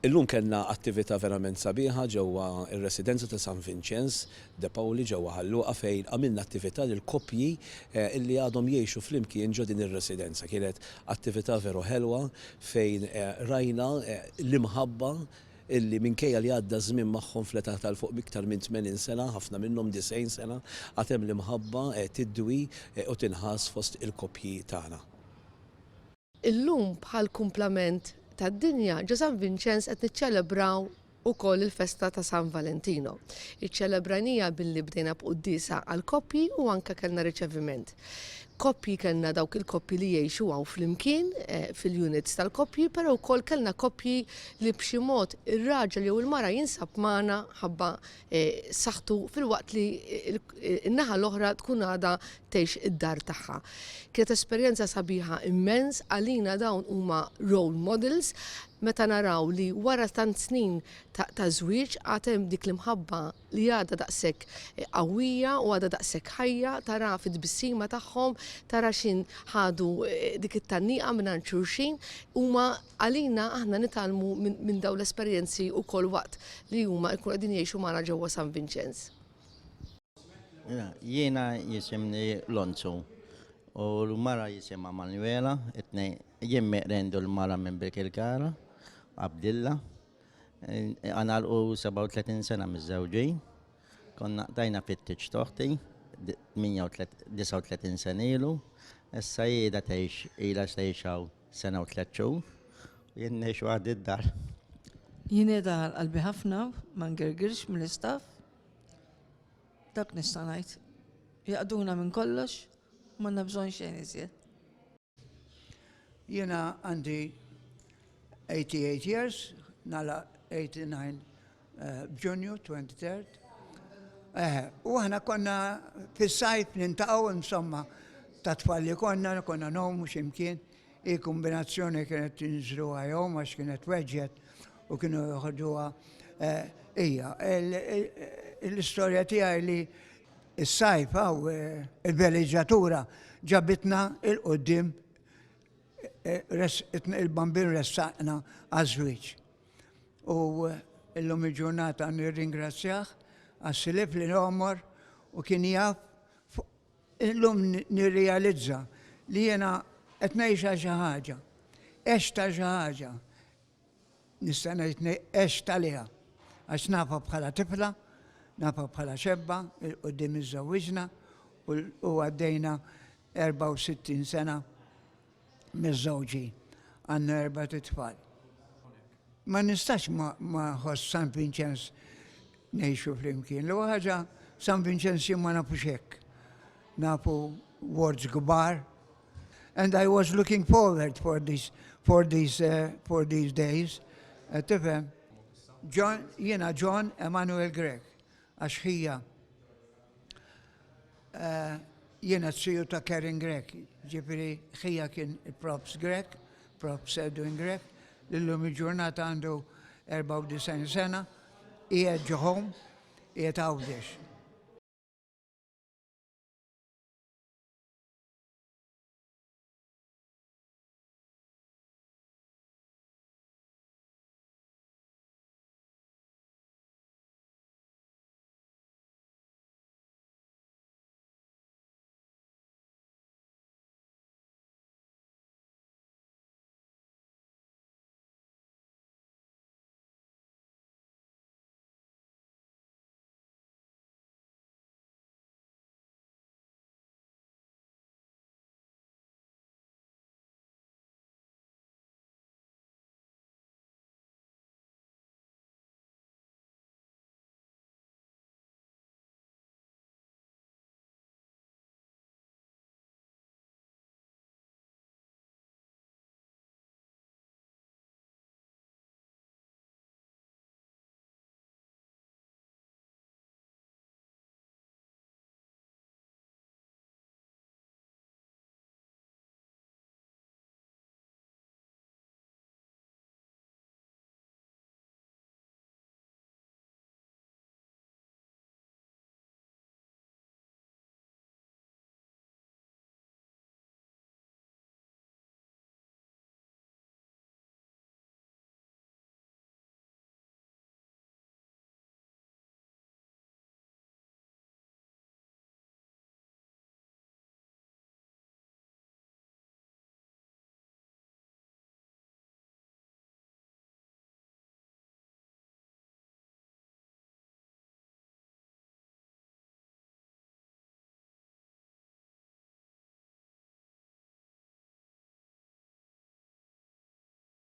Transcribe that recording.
Illum kellna attività verament sabiħa ġewwa r-residenza ta' San Vinċenz de Paoli ġewwa Ħal Luqa fejn għamilna attività lil koppji illi għadhom jgħixu flimkien ġo din ir-residenza. Kienet attività veru ħelwa fejn rajna l-imħabba illi minkejja li għadda ż-żmien magħhom fl-età tal fuq iktar minn 80 sena, ħafna minnhom 90 sena, għad hemm l-imħabba tidwi u tinħass fost il-koppji tagħna. Illum bħal kumplament tad-dinja ġo San Vinċenz qed niċċelebraw ukoll il-festa ta' San Valentino. Iċċelebrajnija billi bdejna b'quddiesa għall-koppji u anke kellna riċeviment. Koppji kellna dawk il-koppji li jgħixu hawn flimkien eh, fil-units tal-koppji, però wkoll kellna koppji li b'xi mod ir-raġel jew il-mara jinsab magħna ħabba eh, saħħtu filwaqt li n-naħa l-oħra tkun għadha tgħix id-dar tagħha. Kienet esperjenza sabiħa immens, għalina dawn huma role models meta naraw li wara tant snin ta' żwieġ għad hemm dik l-imħabba li għadha daqshekk eh, qawwija u għadha daqshekk ħajja, tara fit-tbissima tagħhom, tara x'in ħadu eh, dik it-tgħanniqa mingħand xulxin, huma għalina aħna nitgħallmu minn dawn l-esperjenzi wkoll waqt li huma jkunu qegħdin jgħixu magħna ġewwa San Vinċenz. Jiena jisimni Lonzu u l-mara jisimha Manuela, it-tnejn jien meqrendu l-mara minn Birkirkara, Abdilla. Għanalqu 37 sena miż-żewġin. Konna qtajna fit-tieġ t'oħti 39 sena ilu. Issa hi qiegħda tgħix ilha tgħix hawn sena u tlett xhur. Jien ngħix waħdi d-dar. Jien qiegħda għal qalbi ħafna, ma ngergirx mill-istaff. Dak nista' ngħid. Jaqduna minn kollox, m'għandna bżonn xejn iżjed. Jiena għandi 88 years, nagħlaq 89 b'Ġunju 23rd. Eh, u aħna konna fis-sajf nintaqgħu insomma ta' tfal li konna, konna ngħumu x'imkien. Hi kombinazzjoni kienet tinżluha jom għax kienet weġġet u kienu joħduha eh, hija. L-istorja tiegħi li s-sajf hawn eh, il-veleġġatura ġabitna il-qoddim eh, il-bambin ressaqna għaż-żwieġ. U illum il-ġurnata nirringrazzjah għas-silif li l-għomor u kien jaf Illum nirrealizza li jiena qed ngħix għal xi ħaġa. Għext għal xi ħaġa. Nista' ngħid għext għaliha. Għax nafha bħala tifla, nafha bħala xebba, 'il quddiem iżżewwiġna u għaddejna 64 sena miżżewġin. Għandna erbat itfal. Ma nistax ma nħoss San Vinċenz ngħixu flimkien. L-ewwel ħaġa San Vinċenz jien ma nafux hekk. Nafu wards kbar. And I was looking forward for this, for these, uh, for these days. Eh, tifhem? John, jiena John Emmanuel Grech, għax ħija eh, jiena t-siju ta' Karen Grech, ġifiri ħija kien il-Props Grech, Props Edwin Grech, l-lum il-ġurnata għandu 94 sena, Qiegħed ġo home, qiegħed Għawdex.